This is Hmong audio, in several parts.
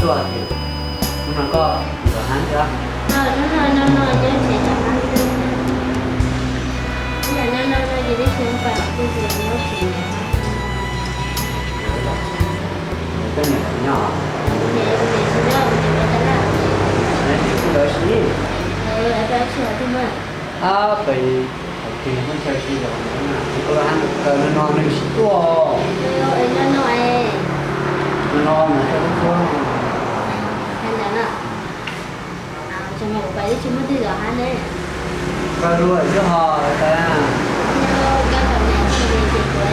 Hnub no koj los hab thiab? Hnub no no no nyob tsev tau hab xwb. Ib yam no no no ces tib si pais qhov twg ces nyob tsev. Koj niam puas nyob? Kuv niam tsis nyob, kuv niam pais tag laj. Kuv niam kuj lawv sib. Lawv pais ua si qhov twg mas? Ab, pais hauv tsev muaj chaw si los na, kuv hab kaw no no nws sib tuaj. No no es, no no mas koj tub txuab. Hais ntawd no. Tseem mas kuv pais twb tsis muaj twg zov hab ne. Koj lub twb ho tas. Koj tau niam tsis niam ces kuv.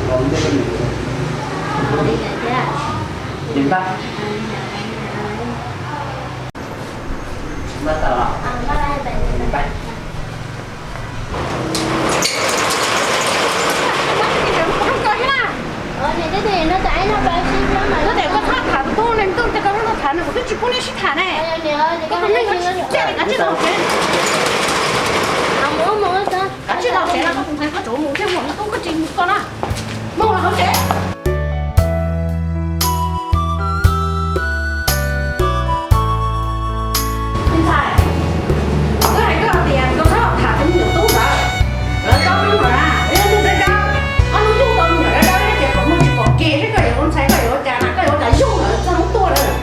Koj ntej koj niam. Li ntawd thiab. Niam npaj. Npaj tau los? Npaj. Koj tsis tham tus tub ne, tus tub tias koj lub no tham no kuv twb tsis pub neb sib tham ne. Koj tsis tau tsev, koj tsis tau tsev no koj tus ntxhais koj tsuav mus thiab mus tus tub koj tsis mus koj na. Mus los hauv tsev. Me ntxhais, koj hais koj tias koj txhob tham tus me nyuam tub ntawd, lawv tau hnub no na, yog tus dawb dawb, ob hnub yug tau me nyuam dawb dawb ces kom muag tsis pom kev seb koj yuav ua ntxhais koj yuav ua cas na, koj yuav ua cas yug lawm txog hnub tuag lawm.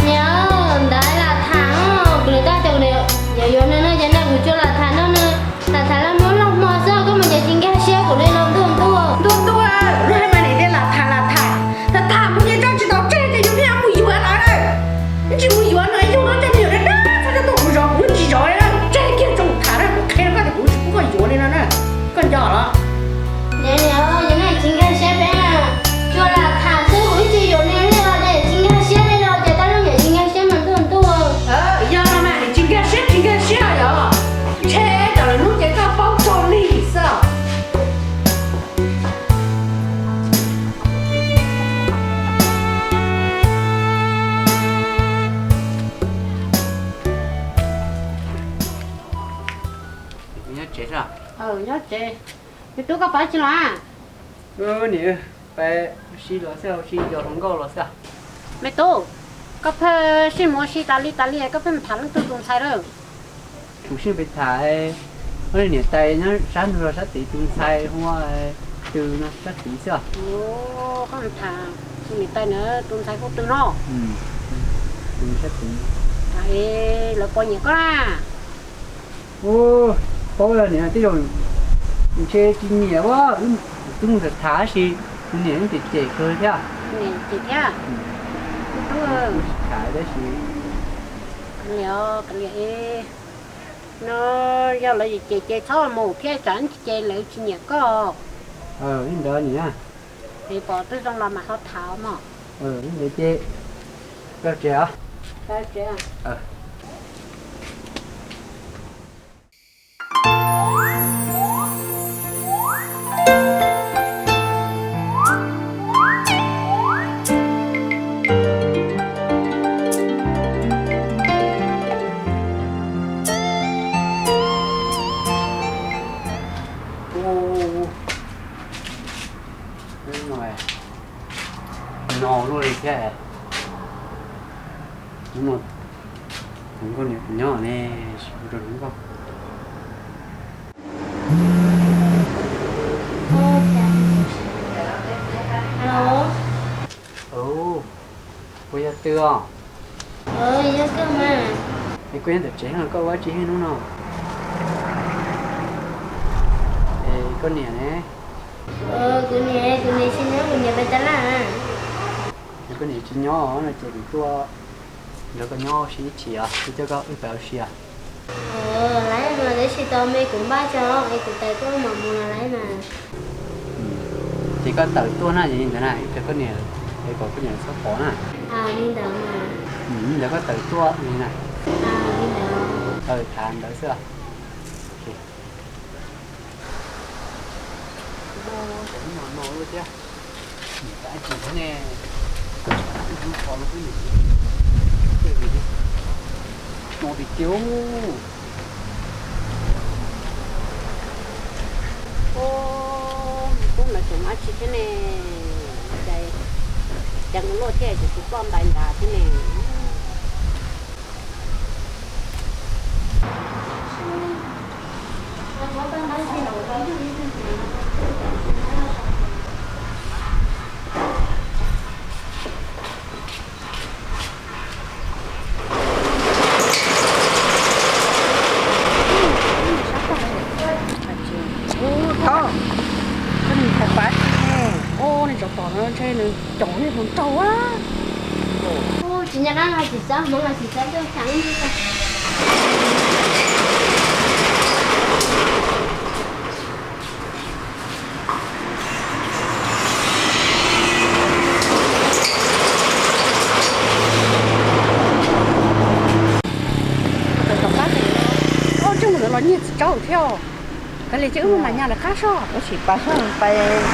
Niam, ntawd lam tham, kuv niam tab tias kuv niam yuav yuav nws no ces nag kuv tsuas lam tham no, lam tham los muab loj hmo xwb, koj mas nyiam tsis nkag siab kuv li no ntuj ntuj. Ntuj ntuj, lub hais mas niam tias lam tham lam tham, tham tham mus ces tso tsis tau tseg ces yus thiaj mus yuav lawm. Tsis mus yuav nws yug no coj me nyuam dawb dawb txhob coj tuaj kuv zov, kuv tsis zov li na, tseg kiag tso mus tham na, kuv qhia rau koj tias kuv tsis pub koj yuav li no na, koj nco los? Niam, niam, yog nej tsis nkag siab peb, tsuas lam tham xwb kuv twb tsis yuav nws li os, nej tsis nkag siab li los ces tab lub niam tsis nkag siab mas ntuj ntuj. Yog no mas niam tsis nkag siab tsis nkag siab yog, ntshe cov lwm hnub ces koj paub txog li xwb. Nyob tsev xwb? Nyob tsev. Me tub, koj pais tsi los? Niam, pais ua si los xwb, ua si yos hluas nkauj los xwb. Me tub, koj pheej sij mus ua si tas li tas li, koj pheej mus tham leej twg tus ntxhais lawm? Kuv sij pais tham ob niam tais nyob sab nrug los sab tid tus ntxhais hu ua Tw no sab tid xwb. Koj mus tham tus niam tais na, tus ntxhais hu Tw no. Sab tid. Lawv puas nyiam koj na? Ub, paub niam, tej zaum ntshe tsis nyiam ua, wb tub mus tham tham tab sis tus niam yeej cem cem kawg thiab. Niam cem thiab. Tub, tham tab sis, kav liam, kav liam, no yog lawv cem ces txhob mus thiab, tsam ces lawv tsis nyiam koj. Li ntawd niam. Es pom twg zoo los mas ho tham mog. Li ntawd ces, koj tsev os. Ub, no luaj li thiab. Hnub no kuv nkauj niam puas nyob ne, sim hu rau nkauj. Puas yog Tw os? Es koj nyob ntawm tsev no koj ua dab tsi hnub no? Es koj niam ne? Kuv niam, kuv niam tsis nyob, kuv niam pais tas laj. Yog koj niam tsis nyob no ces kuv tuaj nrog koj nyob ua si ib chim os, kuv coj koj wb pais ua si os. Laiv mas, tab sis tau me kuv npaj tso es kuv tawm tuaj mam mus no laiv mas. Ces koj tawm tuaj na, es li ntawd na, wb rau koj niam, es kom koj niam txhob pom na. Li ntawd mas. Li ntawd koj tawm tuaj li na. Li ntawd. Thaum ntawd xwb. Ub, no no luaj thiab. Niam tab tsis ne, ib lub qhov no xwb niam. No tiag tiag. Ub, tub ntawd tseem ua dab tsi thiab ne? Cas Ces nws luaj thiaj tsis ploj ntais nrad thiab ne. Ub, thov, koj nim thov pab tsis ne. Ub, nws tsov tom no ntshe nws caum nej hluas nraug a. Tsis nco qab los tsis txhob, Hmoob los tsis txhob tuaj xeev. Tau tom qab, ua ntsej muag ntawd los nyiag txiv tsawb thiab. Kav liam ces wb mus mam nyas lawv qab soj, tab sis pas soj pais.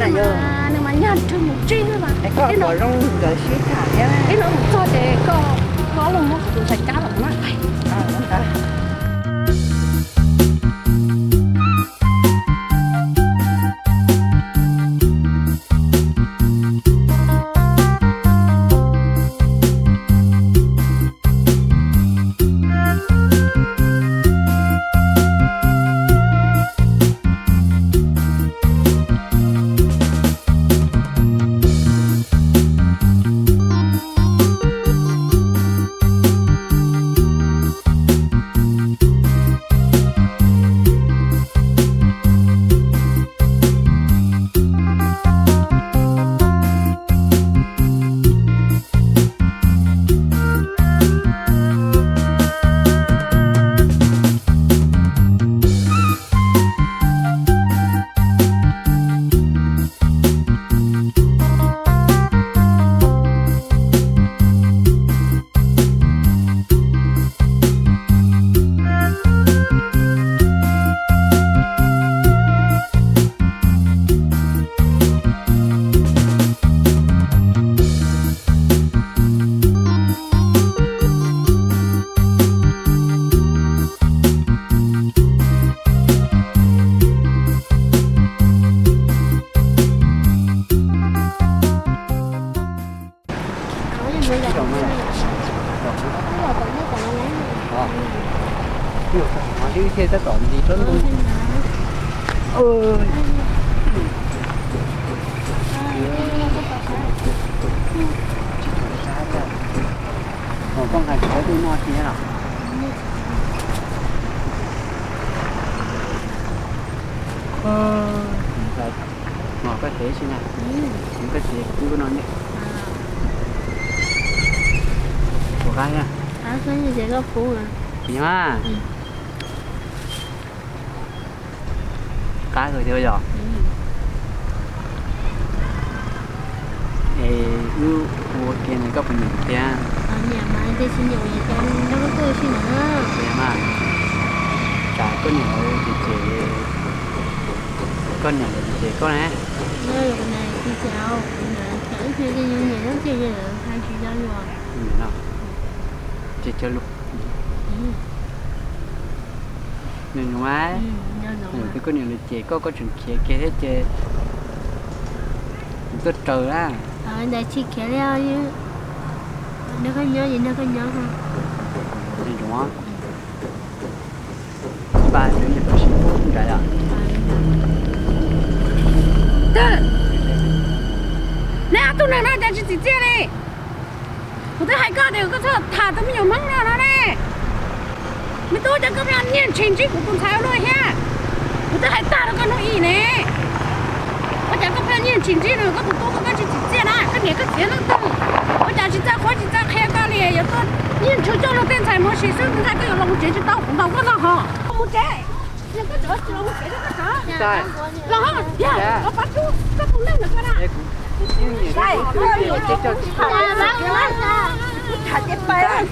Nws mas nyaj nrwg mus tsev xwb mas. Koj puas zoo nkawd sib tham thiab? Ib no mus txog ces koj, koj los muab kuv tus ntxhais cab los na. Koj nqa tsis tau tej noj thiab los? Koj tsev si na, koj tsev kuv pub koj noj ntej. Puas qab thiab? Kuv nyob. Qab kawg thiab yom. Es wb ua ke no koj puas nyiam tiag? Nyiam mas, tiam sis nyiam ua cas nrog koj tuaj ua si ntawd na. Tiag mas, tsam koj niam lawv cem cem, koj niam lawv cem cem koj ne. Tsis cem, kuv niam cem ib txhia ces nyiam nyiam ces hais tsis tau lus. Tsis tau lus. Nws nyob, nws twb koj niam lawv cem koj, koj tseem khiav kiag thiab ces nws tuaj raws na. Ntawd tsis khiav li os. Nrog koj nyob ces nrog koj nyob. Nws nyob. Ib pab nws niam pab sib nrad os. Neb ob tug neeg no cas tsis txim txiaj li? Kuv twb hais koj tias koj txhob tham tus me nyuam Hmoob no no ne. Me tub, cas koj pheej niaj ntshis ntsib kuv tus ntxhais ua luaj thiab? Kuv twb hais tag rau koj hnub ib ne. Ua cas koj pheej niaj ntshis ntsib nws, koj tus tub koj tsis txim txiaj na? Koj niam koj txiv leej twg? Ua cas tsis txawj qhuab tsis txawj qhia koj li, yuav tuaj niaj ntshis coj luag tej ntxhais mus ua si xwb, tus ntxhais koj yuav los mus tsev tsis tau kuv ntaus koj no ho. Mus tsev. Yog koj tseem tsis los mus tsev, koj txhob los ho, yog los pab rub koj tus neeg ntawd koj na. Kuv tham ces pais.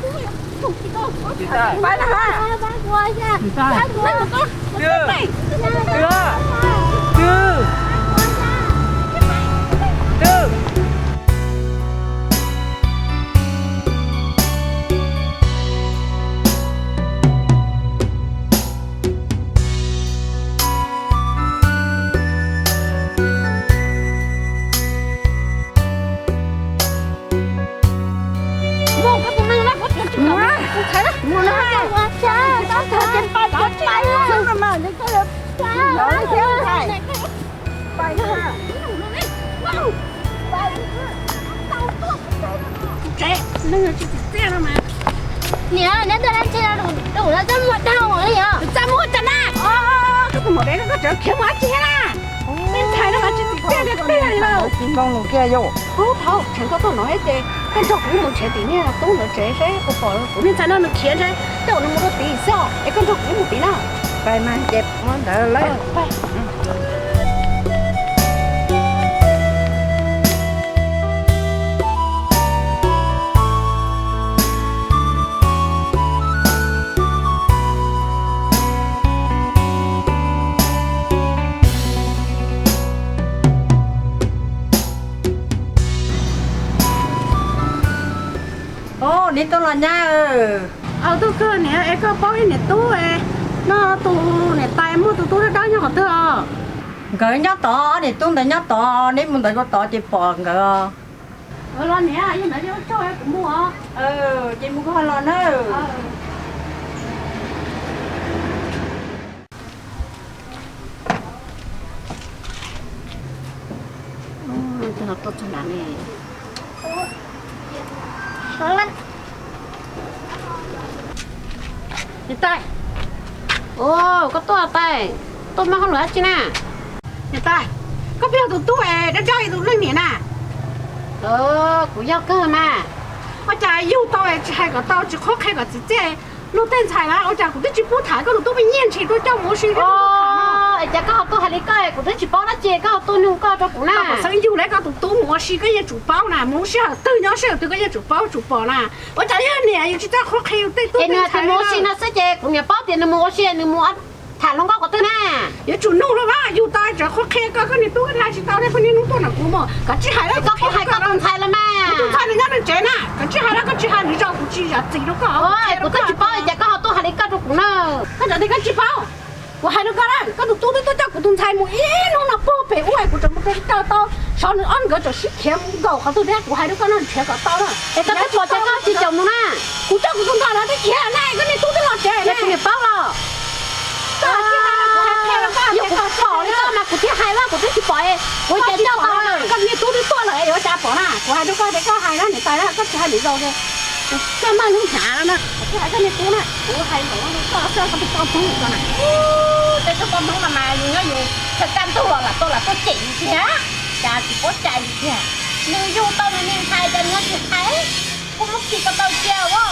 Niam, neb tuaj dab tsi no, tus no txaj muag dhau li os. Txaj muag cas na? Koj tus maum dev, koj tseem khiav mus dab tsi thiab na? Tej ntxhais no mas tsis txim txiaj tiag tiag li lawm. Tsis npoo nws kiag yau. Ub, thaum tseem koj tuaj no ces koj nrog kuv mus nrhiav tim niag tub ntawd tsev seb puas pom kuv niag ntxhais no nws khiav ntshe tej zaum nws mus rau tid xwb os, es koj nrog kuv mus tim na. Pais mas ces mus ntawd lawm. Neb tuaj los nyab. Aw, tuaj kawg niam, es koj paub ib niam tub no, tus niam tais muaj tus tub dawb dawb nyob qhov twg os? Nkawd nyob tod, niam tub ntawd nyob tod, neb mus ntawd rau tod ces pom nkawd os. Los niam, yog ntawd ces ua tsaug, kuv mus os. Ces mus koj los nawb. Niam tais, koj tuaj tais, tuaj muaj hauj lwm dab tsi na? Niam tais, koj puas yog tus tub es dawb dawb tus leej niam na? Kuv yog kawg mas. Ua cas yug tau tsis hais kom tau, tsis qhuab qhia kom txim txiaj, luag tej ntxhais na, ua cas kuv twb tsis pub tham, koj tus tub pheej nyiag ntshis tuaj coj mus ua si thiab. Es cas koj ho tuaj hais li koj, kuv twb tsis paub dab tsi, koj ho tuaj nug koj rau kuv na. Koj puas xeeb yug li koj tus tub mus ua si, koj yeej tsum paub na, mus sij hawm twg nyob sij hawm twg koj yeej tsum paub tsum pom na. Ua cas yog niam yus tsis txawj qhuab qhia yus tej tub tej ntxhais mus ua si no xwb ces kuv niam paub tias nws mus ua si, nws mus tham hluas nkauj qhov twg na. Yuav tsum nug los mas, yug tau tseem qhuab qhia koj, koj niag tub koj thiaj tsis tau thiab, pheej niaj hnub tuaj nrog kuv mus, koj tsis hais los koj puas hais koj tus ntxhais los mas. Kuv tus ntxhais nws nyob nws tsev na, koj tsis hais los koj tsis hais, nws zaum kuv tsis zam txim rau koj. Kuv twb tsis paub, cas koj ho tuaj hais li koj rau kuv na. Koj cov niag koj tsis paub, kuv hais rau koj na, koj tus tub twb tuaj coj kuv tus ntxhais mus ib hnub no puag pem ub, kuv tseem mus raws tau, xyov nws ob nkawd tseem sib khiav mus nkaum qhov twg thiab, kuv hais rau koj no nrhiav kom tau na. Es koj twb pom tias koj tsis xav mus na. Kuv coj kuv tus ntxhais los twb khiav na, koj niag tub twb los tsev na. Kuv niam paub los. Yog kuv pom li koj mas kuv thiaj hais los, kuv twb tsis pom, kuv cas coj tau. Koj niag tub twb tuaj lawm yuav cas pom na, kuv hais rau koj tias koj hais na niam tais na, koj tsis hais niam zaus ces koj maj lub hnyav no na. Kuv hais koj niag tub na, kuv hais zaum no rau koj xwb, koj tus poj Hmoob no na. Tej tug poj Hmoob no mas yus nyob yus chaw kaj ntug los lam tau lam tuaj cem yus tiag, cas tsis paub cai yus tiag. Nws yug tau nws niag ntxhais cas nws tsis hais, kuv muab khi ko taw cia ua.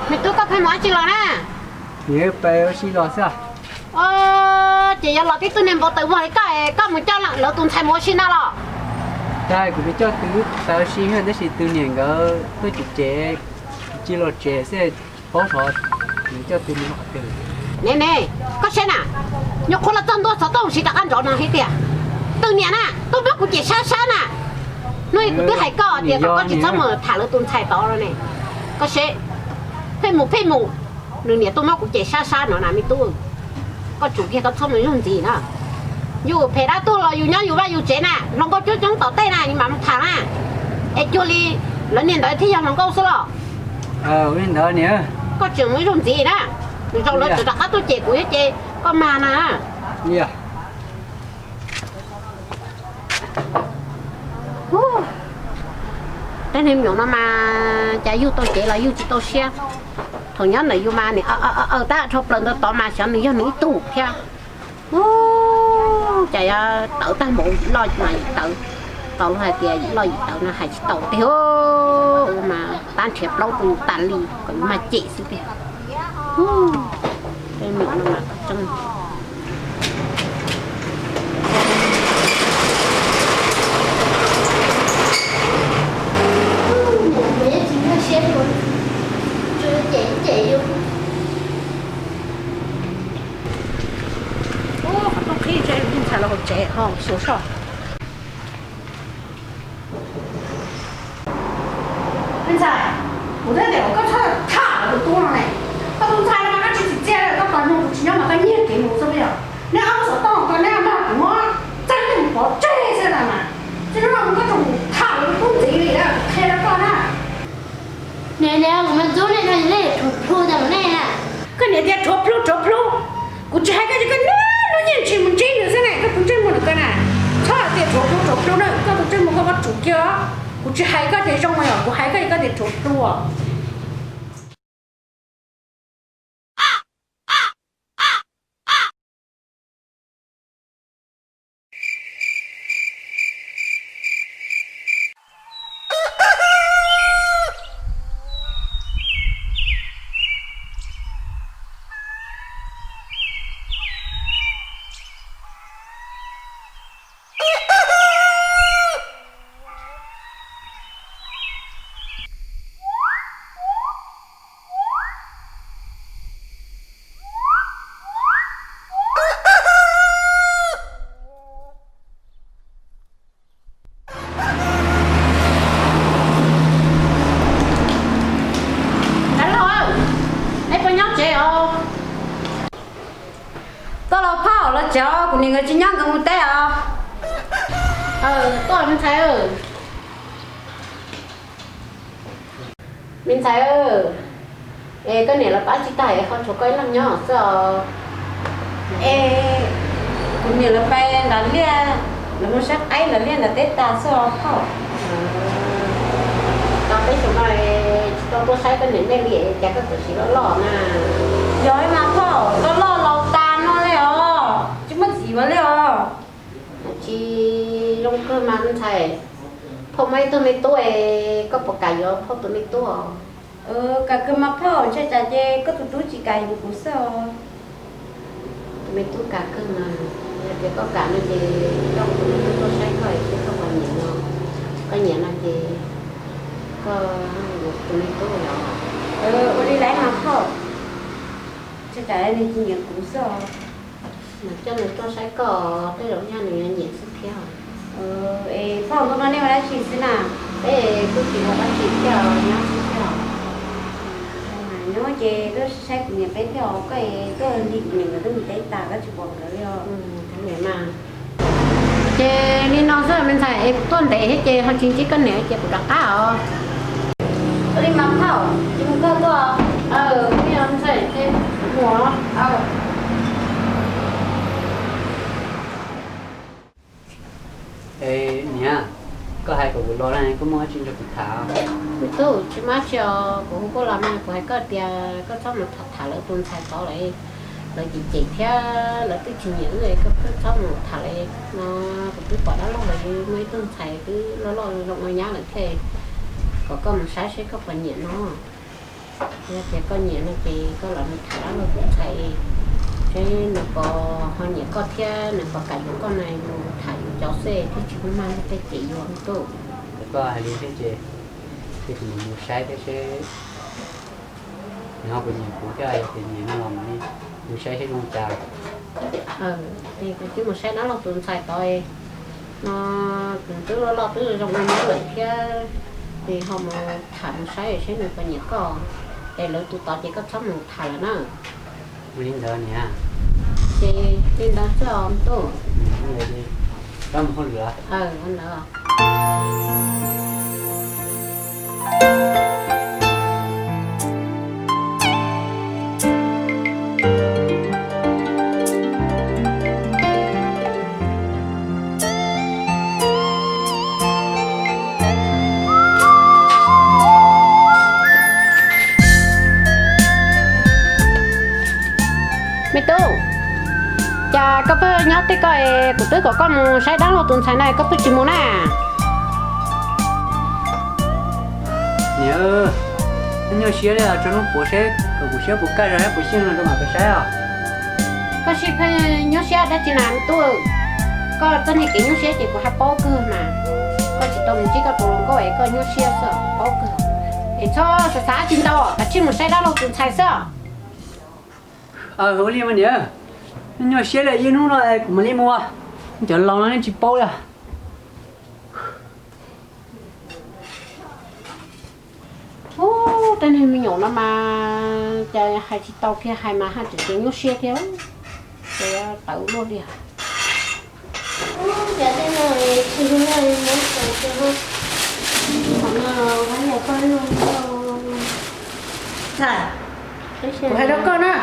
Me tub, koj pheej mus dab tsi los na? Pais ua si los xwb. Ces yog los tib tug niag npau taws vog li koj, koj mus coj lawv tus ntxhais mus ua si no los? Cas kuv mus coj tus ntxhais ua si tab sis tus niam nkawd tuaj cem ces kuv cia los tsev xwb, paub xyov nws coj tus mus qhov twg. Ne ne, koj saib na, nyuam qhuav los txog ntua xov tooj siv rov qab nrov no hais tias tus niam na tuaj muab kuv cem sab sab na. Hnub ib kuv twb hais koj tias kom koj tsis txhob mus tham lawv tus ntxhais tod no ne. Koj saib, pheej mus pheej mus, nws niam tuaj muab kuv cem sab sab no na me tub. Koj tsum kiag, koj txhob mus ua ntxiv na. Yus phem dab tuag los yus nyob yus vaj yus tsev na, hluas nkauj coob coob tom tej na yus mam mus tham na. Es cuag li lawv niag ntawd thiaj yog hluas nkauj xwb los? Koj tseem mus ua ntxiv na, zaum lawv tseem rov qab tuaj cem kuv thiab ces koj mag na. Tej niag me nyuam no mas cas yug tau cev los yug tsis tau siab. Thaum nyob ntawm yus mas nim aw aw tag dhau plaws ntawd tod mas xyov nws yog nws ib tug thiab. Cas yuav tawv tag npaum loj mas yim tawv, tau lub hais tias loj yim tawv no hais tsis tau tiag. Mas tab nrhiav plaub rau yus tas li kom yus mag cem xwb tiag. Tej me nyuam no mas tseeb. Xyuas soj. Me ntxhais, kuv twb tias kom koj txhob tham tus tub no ne. Koj tus ntxhais no mas koj tsis tsim txiaj li, koj tos nug kuv tsis nyob mas koj nyiag kev mus xwb puas yog? Neb ob lub xov tooj ko neb maj kuv muab txeeb mus pov tseg xwb ntag mas. Txij hnub no koj txhob mus tham tus tub ntxiv li, qhia rau koj na. Niam, niam, kuv me ntxub nej no nej rhuav plhu tas mus nej na. Koj niam tias rhuav plhu rhuav plhu. Kuv tsis hais koj ces koj niag lub nyiaj ntshis mus ntsib nws xwb ne, koj tus ntsej muag ntawm koj na. Txhob hais tias rhuav plhu rhuav plhu na, koj tus ntsej muag koj muab tsum kiag os. Kuv tsis hais koj ces zoo os, kuv hais koj ces koj tias rhuav plhu os. Dab laug, nej puas nyob tsev os? Tuaj los phauj, los tsev os, kuv niam nkawd tsis nyob nkawd mus teb os. Tuaj me ntxhais. Me ntxhais, es koj niam lawv pab tsis tag es ho tshuav koj ib leeg nyob xwb os? Es kuv niam lawv pais nram liaj, lawv mus saib qaib nram liaj nram teb tas xwb os phauj. Tau peb xyoos no tsis tau tuaj saib koj niam nej li, cas koj txawm siv loj loj na? Yog mas phauj, loj loj laus tas no li os, tsis muaj txiv ua li os. Tsis zoo kawg mas ntxhais. Phauj muaj ib tug me tub, koj puas kam yuav phauj tus me tub? Kam kawg mas phauj, ntshai tsam ces koj tus tub tsis kam yuav kuv xwb os. Tus me tub kam kawg mas, yog tias koj kam no ces koj tus me tub tuaj saib koj es koj puas nyiam no. Koj nyiam no ces koj yuav tus me tub los. Ua li lawm mas phauj, ntshai tsam nws tsis nyiam kuv xwb os. Nws coj nws tuaj saib koj, tej zaum nyaj nws yuav nyiam xwb thiab. Es phauj, ntu no nej ua dab tsi xwb na? Peb kuj tsis ua dab tsi thiab, nyob xwb thiab. Nyob ces tuaj saib kuv niam peb thiab os, koj es tuaj lig kuv niam nkawd twb mus teb tas koj tsis pom nkawd li os. Ces li no xwb me ntxhais, es kuv tuaj ntev thiab ces ho tsis ntsib koj niam ces kuv rov qab os. Ua li mas phauj, tsis mus koj tuaj. Mus. Niam, koj hais kom kuv los na, koj muaj dab tsi nrog kuv tham? Me tub, tsis muaj dab tsi os, kuv hu koj los mas kuv hais koj tias koj txhob mus tham tham lawv tus ntxhais tod lawm, lawv cem cem thiab lawv twb tsis nyiam wb, koj txhob mus tham lawm no. Kuv twb pom dab laug lawv muaj ib tug ntxhais twb loj loj zoo ua nyab lawm thiab, kom koj mus saib seb koj puas nyiam no. Yog tias koj nyiam no ces koj los mus tham dab laug tus ntxhais, seb nws puas ho nyiam koj thiab nws puas kam yuav koj na, mus tham yus cov xwb thiaj tsis muaj mag tej ces yuav me tub. Koj hais li thiab ces, ces kuv mus saib thiab seb nws ho puas nyiam kuv thiab, yog tias nyiam no los mus saib seb zoo cas. Ces kuv twb mus saib dab laug tus ntxhais tod no, twb loj loj twb zoo ua nyab lawm thiab, ces ho mus tham mus saib seb nws puas nyiam koj. Es lawv tus tod ces koj txhob mus tham lawm na. Ua li ntawd niam. Ces li ntawd xwb os me tub. Koj mus hauj lwm. Ua ntawd. Me tub, cas koj pheej nyob tej koj es kuv twb kom koj mus saib dab laug tus ntxhais na koj pheej tsis mus na? Niam, nyuaj siab li, tso hnub puav seb kom kuv siab puas kaj zog thiab puas xyeej no rau mam pais saib os. Koj sib pheej nyuaj siab dab tsi na me tub? Koj txoj niag kev nyuaj siab ces kuv haj paub kawg mas. Koj tsis tau mus ntsib koj tus hluas nkauj es koj nyuaj siab xwb paub kawg. Es txhob xav xav tsis ntau, kav tsij mus saib dab laug tus ntxhais xwb. Ua li mas niam, nyuaj siab li, ib hnub no kuv mam li mus. Cov laus no nej tsis paub li. Ub, tej niag me nyuam no mas cas hais tsis tau kiag, hais mas haj tseem ceev nyuaj siab thiab. Ces tawv luaj li. Cas tej no tsis hu, qhov no los ua yog koj luag. Ntxhais, kuv hais rau koj na,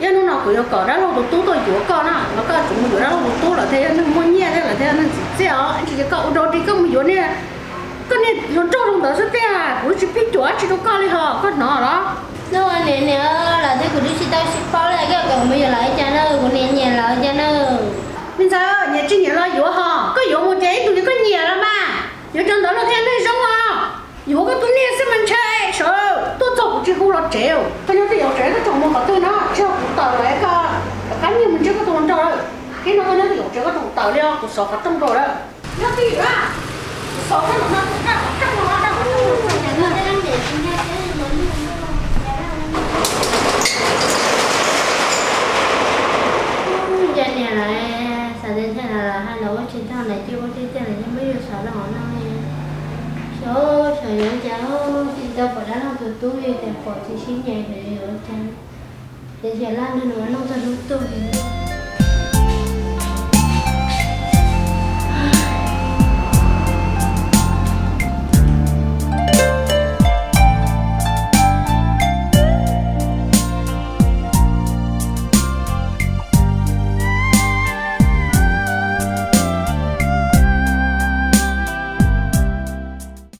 yog hnub no kuv yuav kom dab laug tus tub tuaj yuav koj na los koj tseem mus yuav dab laug tus tub lawm thiaj yog neeg muaj nyiaj thiab lawm thiaj yog neeg txim txiaj os. Tsis yog koj ua dog dig koj mus yuav niag, koj niag hluas nraug zoo ntawd xwb tiag, kuv twb tsis pib cuam tsis rau koj li hos koj hnov los. Niam, niam, lawv thiab kuv twb tsis tau sib paub li, koj kom kuv mus yuav lawv cas na, kuv nyiam nyiam lawv cas na. Me ntxhais, nyiam tsis nyiam los yuav hos, koj yuav mus ces ib tug ces koj nyiam los mas, yuav cov ntawd los thiaj neeg zoo os. Yuav koj tus niag xwb mas ntshai sawv tuaj txog kuv tsis hu los tsev. Koj nyob twj ywm tsev koj tseem mus qhov twg no, tsis yog kuv tawm lawm koj rov qab nyiag mus ntsib koj tus hluas nraug lawm. Thiab no koj nyob twj ywm tsev koj tseem tawm li os, kuv xov qhov rooj rau lawm. Nyob twj ywm a, kuv xov koj tus no kuv rau qhov rooj rau. Cas niam lawv xav tias thiaj lawv hais los ua tsis tau lawm ces ua tiag tiag lawm ces muab yus xov rau hauv no. Xyov, xyov yuav cas tsis tau pom dab laug tus tub li tias pom txiv sib nyiam xyov yuav ua cas. Ces xyov laj nrog nws ua neej txog hnub tuag li.